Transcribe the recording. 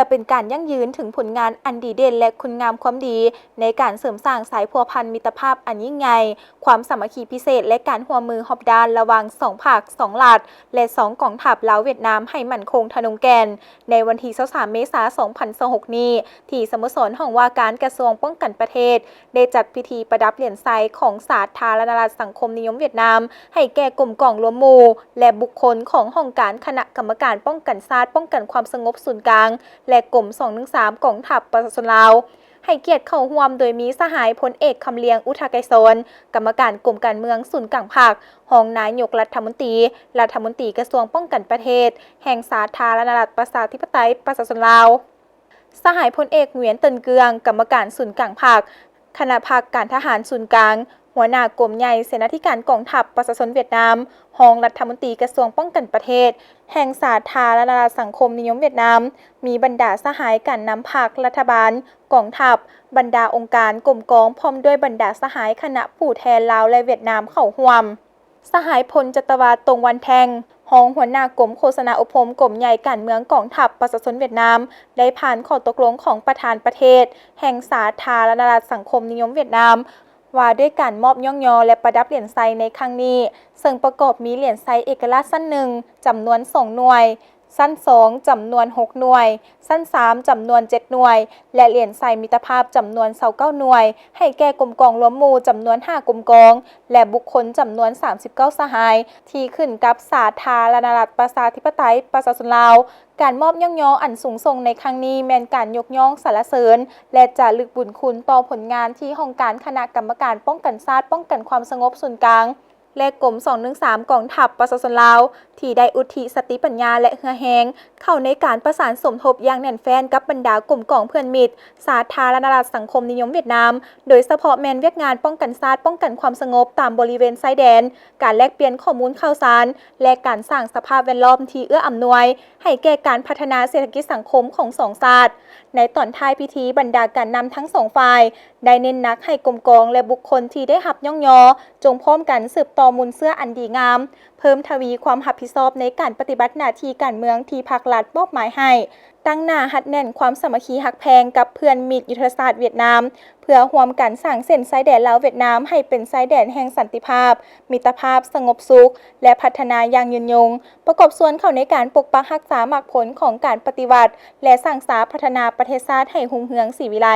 ເປັນການຢັ້ງຢືນເຖິງຜົນງານອັນດີເດັ່ນ ແລະ ຄຸນງາມຄວາມດີ ໃນການເສີມສ້າງສາຍພົວພັນມິດຕະພາບອັນຍິ່ງໃຫຍ່, ຄວາມສາມັກຄີພິເສດ ແລະ ການຮ່ວມມືຮອບດ້ານລະຫວ່າງສອງພັກ, ສອງລັດ ແລະ ສອງກອງທັບລາວ-ຫວຽດນາມໃຫ້ໝັ້ນຄົງທະນົງແກ່ນ. ໃນວັນທີຊາວສາມ ເມສາ ສອງພັນຊາວຫົກນີ້, ທີ່ສະໂມສອນຫ້ອງວ່າການກະຊວງປ້ອງກັນປະເທດ ໄດ້ຈັດພິທີປະດັບຫຼຽນໄຊຂອງສາທາລະນະລັດສັງຄົມນິຍົມຫວຽດນາມ ໃຫ້ແກ່ກົມກອງລວມໝູ່ ແລະ ບຸກຄົນຂອງຫ້ອງການຄະນະກຳມະການປ້ອງກັນຊາດ, ປ້ອງກັນຄວາມສະຫງົບສູນກາງ ແລະ ກົມສອງໜຶ່ງສາມ ກອງທັບປະຊາຊົນລາວ ໃຫ້ກຽດເຂົ້າຮ່ວມ ໂດຍມີສະຫາຍພົນເອກ ຄຳລຽງ ອຸທະໄກສອນ ກຳມະການກົມການເມືອງສູນກາງພັກ, ຮອງນາຍົກລັດຖະມົນຕີ, ລັດຖະມົນຕີກະຊວງປ້ອງກັນປະເທດ ແຫ່ງສາທາລະນະລັດປະຊາທິປະໄຕປະຊາຊົນລາວ, ສະຫາຍພົນເອກ ຫວຽນ ເຕີນເກືອງ ກຳມະການສູນກາງພັກ, ຄະນະພັກການທະຫານສູນກາງ, ຫົວໜ້າກົມໃຫຍ່ເສນາທິການກອງທັບປະຊາຊົນຫວຽດນາມ, ຮອງລັດຖະມົນຕີກະຊວງປ້ອງກັນປະເທດ ແຫ່ງສາທາລະນະລັດສັງຄົມນິຍົມຫວຽດນາມ, ມີບັນດາສະຫາຍການນຳພັກ, ລັດຖະບານ, ກອງທັບ, ບັນດາອົງການ, ກົມກອງ ພ້ອມດ້ວຍບັນດາສະຫາຍຄະນະຜູ້ແທນລາວ ແລະ ຫວຽດນາມເຂົ້າຮ່ວມ. ສະຫາຍພົນຈັດຕະວາ ຕົງວັນແທ່ງ ຮອງຫົວໜ້າກົມໂຄສະນາອົບຮົມກົມໃຫຍ່ການເມືອງກອງທັບປະຊາຊົນຫວຽດນາມ ໄດ້ຜ່ານຂໍ້ຕົກລົງຂອງປະທານປະເທດ ແຫ່ງສາທາລະນະລັດສັງຄົມນິຍົມຫວຽດນາມ ວ່າດ້ວຍການມອບຍ້ອງຍໍ ແລະ ປະດັບຫຼຽນໄຊໃນຄັ້ງນີ້, ເຊິ່ງປະກອບມີຫຼຽນໄຊເອກະລາດຊັ້ນໜຶ່ງ ຈຳນວນສອງໜ່ວຍ, ຊັ້ນສອງ ຈຳນວນຫົກໜ່ວຍ, ຊັ້ນສາມ ຈຳນວນເຈັດໜ່ວຍ ແລະ ຫຼຽນໄຊມິດຕະພາບ ຈຳນວນຊາວເກົ້າໜ່ວຍ ໃຫ້ແກ່ກົມກອງລວມໝູ່ ຈຳນວນຫ້າກົມກອງ ແລະ ບຸກຄົນ ຈຳນວນສາມສິບເກົ້າສະຫາຍ ທີ່ຂຶ້ນກັບສາທາລະນະລັດປະຊາທິປະໄຕປະຊາຊົນລາວ. ການມອບຍ້ອງຍໍອັນສູງສົ່ງໃນຄັ້ງນີ້ ແມ່ນການຍົກຍ້ອງສັນລະເສີນ ແລະ ຈາລຶກບຸນຄຸນຕໍ່ຜົນງານທີ່ຫ້ອງການຄະນະກຳມະການປ້ອງກັນຊາດ, ປ້ອງກັນຄວາມສະຫງົບສູນກາງ ແລະ ກົມສອງໜຶ່ງສາມ ກອງທັບປະຊາຊົນລາວ ທີ່ໄດ້ອຸທິສະຕິປັນຍາ ແລະ ເຫື່ອແຮງ ເຂົ້າໃນການປະສານສົມທົບຢ່າງແໜ້ນແຟ້ນກັບບັນດາກົມກອງເພື່ອນມິດ ສາທາລະນະລັດສັງຄົມນິຍົມຫວຽດນາມ, ໂດຍສະເພາະແມ່ນວຽກງານປ້ອງກັນຊາດ, ປ້ອງກັນຄວາມສະຫງົບຕາມບໍລິເວນຊາຍແດນ, ການແລກປ່ຽນຂໍ້ມູນຂ່າວສານ ແລະ ການສ້າງສະພາບແວດລ້ອມທີ່ເອື້ອອຳນວຍໃຫ້ແກ່ການພັດທະນາເສດຖະກິດສັງຄົມຂອງສອງຊາດ. ໃນຕອນທ້າຍພິທີ, ບັນດາການນຳທັງສອງຝ່າຍ ໄດ້ເນັ້ນໜັກໃຫ້ກົມກອງ ແລະ ບຸກຄົນທີ່ໄດ້ຮັບຍ້ອງຍໍ ຈົ່ງພ້ອມກັນສືບຕໍ່ມູນເຊື້ອອັນດີງາມ, ເພີ່ມທະວີຄວາມຮັບຜິດຊອບໃນການປະຕິບັດໜ້າທີ່ການເມືອງທີ່ພັກລັດມອບໝາຍໃຫ້, ຕັ້ງໜ້າຮັດແໜ້ນຄວາມສາມັກຄີຮັກແພງກັບເພື່ອນມິດຍຸດທະສາດຫວຽດນາມ, ເພື່ອຮ່ວມກັນສ້າງເສັ້ນຊາຍແດນລາວ-ຫວຽດນາມໃຫ້ເປັນຊາຍແດນແຫ່ງສັນຕິພາບ, ມິດຕະພາບ, ສະຫງົບສຸກ ແລະ ພັດທະນາຢ່າງຍືນຍົງ, ປະກອບສ່ວນເຂົ້າໃນການປົກປັກຮັກສາໝາກຜົນຂອງການປະຕິວັດ ແລະ ສ້າງສາພັດທະນາປະເທດຊາດໃຫ້ຮຸ່ງເຮືອງສີວິໄລ.